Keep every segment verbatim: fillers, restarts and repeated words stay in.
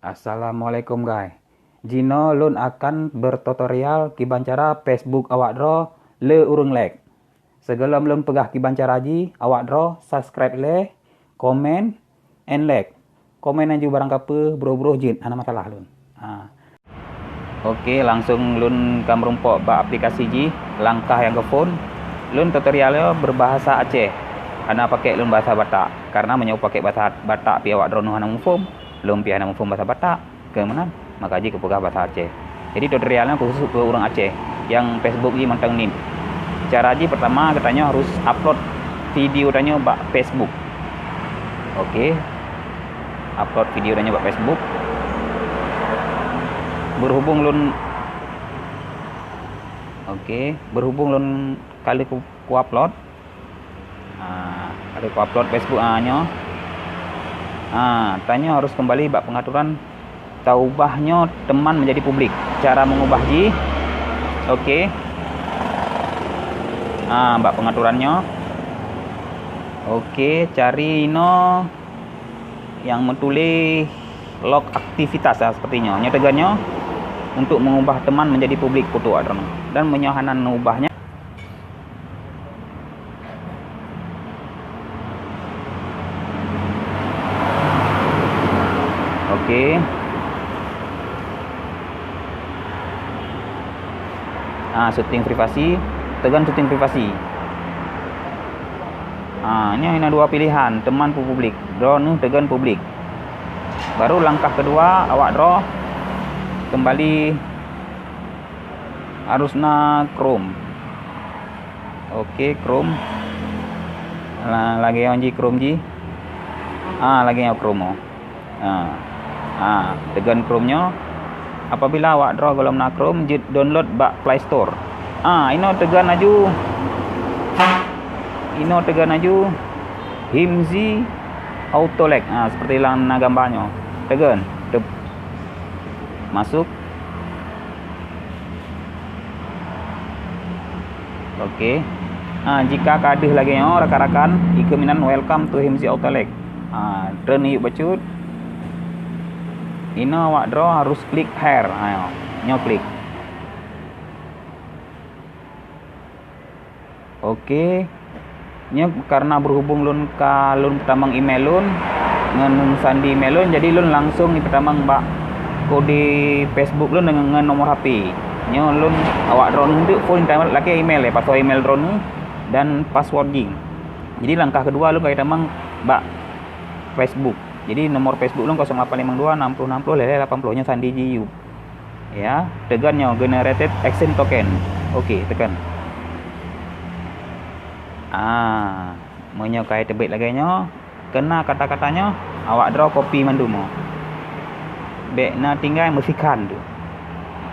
Assalamualaikum guys. Jinoe lôn akan bertutorial kiban cara Facebook awak droe le ureuëng lek. Sigohlom lôn peugah kiban cara jih, awak droe subscribe lé, komen, and like. Komen laju barang kapeue, broh-broh jeuet, hana masalah lôn. Ha. Oke, langsung lôn ka meurumpok bak aplikasi jih, langkah nyang keu phon. Lôn tutorial nyoe berbahasa Aceh. Hana pakèk lôn bahasa Batak, karena meunyoe pakèk bahasa Batak pih awak droeneuh hana muphom, lôn pih hana muphom bahasa Batak. Keu meunan, maka jih kupeugah bahasa Aceh. Jadi tutorial nyoe khusus keu ureuëng Aceh nyang Facebook jih mantong nit. Cara jih pertama geutanyoe harus upload video tanyoe bak Facebook. Oke. Upload video tanyoe bak Facebook. Berhubung lôn Oke, berhubung lôn ka lheueh ku, ku upload. Ah, ka lheueh ku upload Facebook ah nyoe. Ah, tanyoe harus kembali bak pengaturan taubah nyoe teman menjadi publik. Cara mengubah jih. Oke. Ah, bak pengaturan nyoe. Oke, cari inoe nyang meutuléh log aktivitas, ah, seperti nyoe. Nyoe teugan nyoe untuk mengubah teman menjadi publik foto awak droeneuh. Dan meunyoe hana neuubah nyan, Oke. Ah, setting privasi, teugan setting privasi. Ah, nyoe na dua pilihan, teman pu publik. Droeneuh teugan publik. Baru langkah kedua, awak droe kembali harus na Chrome. Oke, Chrome. La-, lagèe nyoe jih Chrome jih. Ah, lagèe nyoe Chrome. Oh. Ah. Ah, teugan Chrome nyoe. Apabila awak droe gohlom na Chrome, jeuet download bak Play Store. Ah, inoe teugan laju. Inoe teugan laju Himzi Autolek. Ah, seperti lam na gambar nyoe. Teugan. Teu-, masuk. Oke. Ha, jika ka deuh lagèe nyoe rakan-rakan, ikeue meunan welcome to Himzi Autolek. Ha, treun yub bacut. Inoe awak droe harus klik here. Ha, nyoe klik. Oke. Nyoe karena berhubung lôn ka lôn peutamong email lôn ngon sandi email lôn, jadi lôn langsung jipeutamong bak kode Facebook lôn deungon, ngon nomor H P. Nyoe lôn awak droeneuh eunteuk phon, lakèe email, ya, pasoe email droeneuh dan password jih. Jadi langkah keudua lôn ka jitamong bak Facebook. Jadi nomor Facebook lôn kosong lapan limong dua enam puluh enam puluh lhèe lhèe lapan puluh, nyoe sandi jih yub. Ya, teugan nyoe generated action token. Oke, tekan. Ah, meunyoe ka teubiet lagèe nyoe, keu na kata-kata nyoe, awak droe kopi mandum nyoe. Bèk na tinggai meusikan teuk.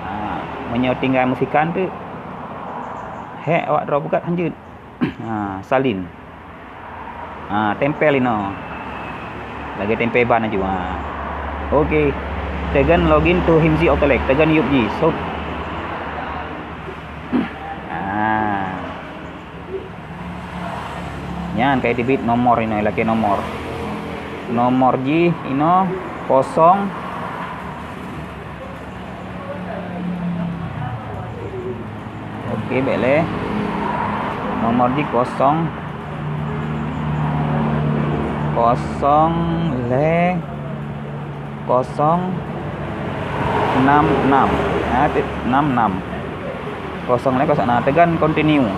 Ah, meunyoe tinggai meusikan teuk, hèk awak droe beukat hanjeuet. Ha, salin. Ha, tempel inoe. Lagèe tempel ban laju. Ha. Oke. Teugan login to Himzi Autolek. Teugan yub jih. Sub. Ha. Nyan ka teubiet nomor inoe, lakèe nomor. Nomor jih inoe kosong. Oke, bèk lé. Nomor jih kosong, kosong lhèe, kosong enam enam. Ya, ti-, enam enam. Kosong lhèe, kosong enam. Teugan continue.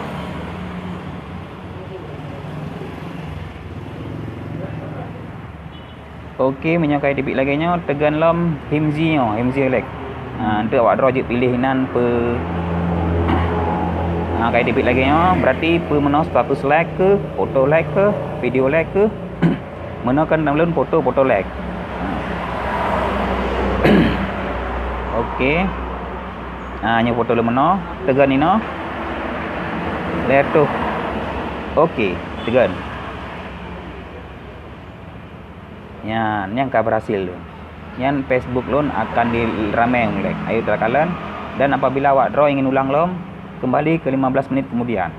Oke, meunyoe ka teubiet lagèe nyoe, teugan lom Himzi nyoe, Himzi Autolek. Ha, eunteuk awak droe jeuet piléh inan peu-, ha, ka teubiet lagèe nyoe, berarti peue meunoe status like keuh, foto like keuh, video like keuh. Meunoe kan lôn foto, foto like. Oke. Ha, nyoe foto lôn meunoe, teugan inoe. Lhèe tuh. Oke, teugan. Nyan, nyan ka berhasil tu. Nyan Facebook lôn akan diramé ulèe. Ayo takalon. Dan apabila awak droe ingin ulang lom, kembali ke lima belas menit kemudian.